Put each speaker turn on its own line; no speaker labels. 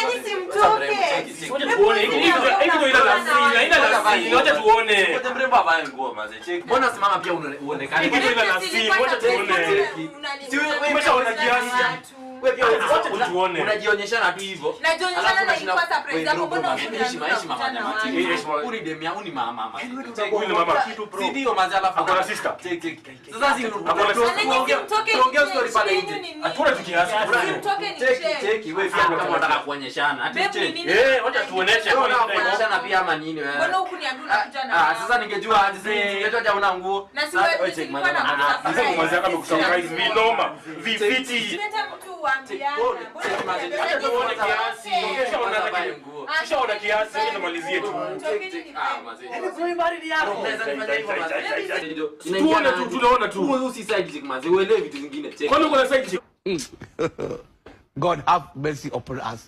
Na nyinyi
mazee.
si
Wacha
mtoke.
mrembo, cheki, cheki.
Wacha tuone. Hiki ndio ila la siri, ila la siri. Wacha tuone.
Ngoja mrembo avae nguo mazee, cheki. Mbona simama pia uonekane?
Hiki ndio ila la siri, wacha tuone.
Si wewe
Umeshaona kiasi.
Wewe pia
Wacha tuone.
unajionyeshana tu hivyo.
Najionyeshana
Alafu
na
unashinda-
ilikuwa surprise
Wewe
yako,
bro,
mbona
bro,
hukuniambia
heshima, heshima,
unakutana
jamaa,
na
cheki.
watu? Heshima.
Huyu ni demu yangu, ni mama, mama. Cheki.
Huyu ni mama.
Si ndio manze, alafu
Ako na sister.
Cheki, cheki. Sasa si
Ako na sister.
Na nyinyi mtoke
tuongee
nje,
story pale
shida
nje.
yenu ni nini?
Hatuna tu kiasi.
Si mtoke ni
Cheki,
change.
cheki, wewe pia kama unataka kuonyeshana, ati
Babe, ni
cheki.
nini?
Eh, wacha tuoneshe.
Wewe unataka kuonyeshana pia ama nini wewe?
Mbona hukuniambia unakuja na
Ah,
mama?
sasa ningejua aje, sasa ningejua aje una nguo.
Na si
Sasa,
wewe
wewe cheki,
nilikuwa na
madam, ah,
Sasa kumwanzia kama kusurprise vinoma, vifiti.
Hata mtu huambiana. Mbona
Cheki, manze,
hukuniambia?
Acha tuone kiasi. Kishaona
Vae nguo.
Kishaona kiasi, wacha tumalizie tu.
Tokeni ni
Ah, manze. Unaweza nifanya hivyo, manze.
Tuone tu, tunaona tu.
Huyu si side chick, manze, uelewe vitu zingine. Cheki.
Kwani uko na side chick?
God have mercy upon us.